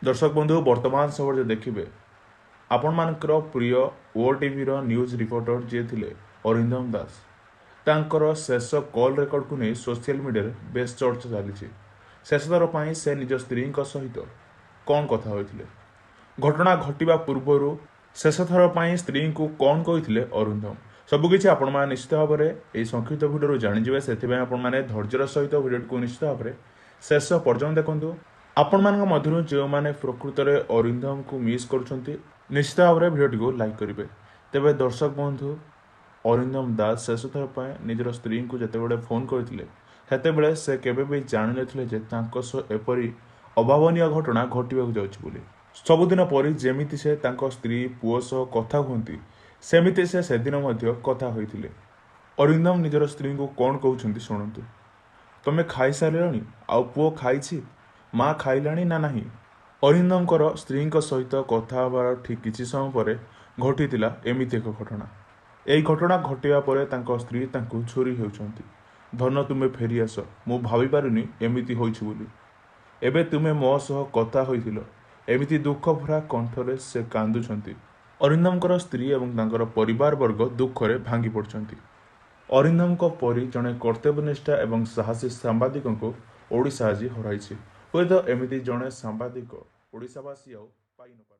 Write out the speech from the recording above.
ଦର୍ଶକ ବନ୍ଧୁ, ବର୍ତ୍ତମାନ ସମୟରେ ଦେଖିବେ ଆପଣମାନଙ୍କର ପ୍ରିୟ ଓଟିଭିର ନ୍ୟୁଜ୍ ରିପୋର୍ଟର ଯିଏ ଥିଲେ ଅରିନ୍ଦମ ଦାସ, ତାଙ୍କର ଶେଷ କଲ୍ ରେକର୍ଡକୁ ନେଇ ସୋସିଆଲ ମିଡ଼ିଆରେ ବେଶ ଚର୍ଚ୍ଚା ଚାଲିଛି। ଶେଷଥର ପାଇଁ ସେ ନିଜ ସ୍ତ୍ରୀଙ୍କ ସହିତ କ'ଣ କଥା ହୋଇଥିଲେ, ଘଟଣା ଘଟିବା ପୂର୍ବରୁ ଶେଷଥର ପାଇଁ ସ୍ତ୍ରୀଙ୍କୁ କ'ଣ କହିଥିଲେ ଅରିନ୍ଦମ, ସବୁକିଛି ଆପଣମାନେ ନିଶ୍ଚିତ ଭାବରେ ଏହି ସଂକ୍ଷିପ୍ତ ଭିଡ଼ିଓରୁ ଜାଣିଯିବେ। ସେଥିପାଇଁ ଆପଣମାନେ ଧୈର୍ଯ୍ୟର ସହିତ ଭିଡ଼ିଓଟିକୁ ନିଶ୍ଚିତ ଭାବରେ ଶେଷ ପର୍ଯ୍ୟନ୍ତ ଦେଖନ୍ତୁ। ଆପଣମାନଙ୍କ ମଧ୍ୟରୁ ଯେଉଁମାନେ ପ୍ରକୃତରେ ଅରିନ୍ଦମକୁ ମିସ୍ କରୁଛନ୍ତି, ନିଶ୍ଚିତ ଭାବରେ ଭିଡ଼ିଓଟିକୁ ଲାଇକ୍ କରିବେ। ତେବେ ଦର୍ଶକ ବନ୍ଧୁ, ଅରିନ୍ଦମ ଦାସ ଶେଷଥର ପାଇଁ ନିଜର ସ୍ତ୍ରୀଙ୍କୁ ଯେତେବେଳେ ଫୋନ୍ କରିଥିଲେ, ସେତେବେଳେ ସେ କେବେ ବି ଜାଣିନଥିଲେ ଯେ ତାଙ୍କ ସହ ଏପରି ଅଭାବନୀୟ ଘଟଣା ଘଟିବାକୁ ଯାଉଛି ବୋଲି। ସବୁଦିନ ପରି ଯେମିତି ସେ ତାଙ୍କ ସ୍ତ୍ରୀ ପୁଅ ସହ କଥା ହୁଅନ୍ତି, ସେମିତି ସେ ସେଦିନ ମଧ୍ୟ କଥା ହୋଇଥିଲେ। ଅରିନ୍ଦମ ନିଜର ସ୍ତ୍ରୀଙ୍କୁ କ'ଣ କହୁଛନ୍ତି ଶୁଣନ୍ତୁ। ତମେ ଖାଇସାରିଲଣି? ଆଉ ପୁଅ ଖାଇଛି? ମା ଖାଇଲାଣି ନା ନାହିଁ? ଅରିନ୍ଦମଙ୍କର ସ୍ତ୍ରୀଙ୍କ ସହିତ କଥା ହେବାର ଠିକ୍ କିଛି ସମୟ ପରେ ଘଟିଥିଲା ଏମିତି ଏକ ଘଟଣା। ଏହି ଘଟଣା ଘଟିବା ପରେ ତାଙ୍କ ସ୍ତ୍ରୀ ତାଙ୍କୁ ଝୁରି ହେଉଛନ୍ତି। ଧନ, ତୁମେ ଫେରିଆସ, ମୁଁ ଭାବିପାରୁନି ଏମିତି ହୋଇଛି ବୋଲି। ଏବେ ତୁମେ ମୋ ସହ କଥା ହୋଇଥିଲ। ଏମିତି ଦୁଃଖ ଭରା କଣ୍ଠରେ ସେ କାନ୍ଦୁଛନ୍ତି। ଅରିନ୍ଦମଙ୍କର ସ୍ତ୍ରୀ ଏବଂ ତାଙ୍କର ପରିବାର ବର୍ଗ ଦୁଃଖରେ ଭାଙ୍ଗି ପଡ଼ିଛନ୍ତି। ଅରିନ୍ଦମଙ୍କ ପରି ଜଣେ କର୍ତ୍ତବ୍ୟନିଷ୍ଠା ଏବଂ ସାହସୀ ସାମ୍ବାଦିକଙ୍କୁ ଓଡ଼ିଶା ଆଜି ହରାଇଛି। ହୁଏତ ଏମିତି ଜଣେ ସାମ୍ବାଦିକ ଓଡ଼ିଶାବାସୀ ଆଉ ପାଇନପାରନ୍ତି।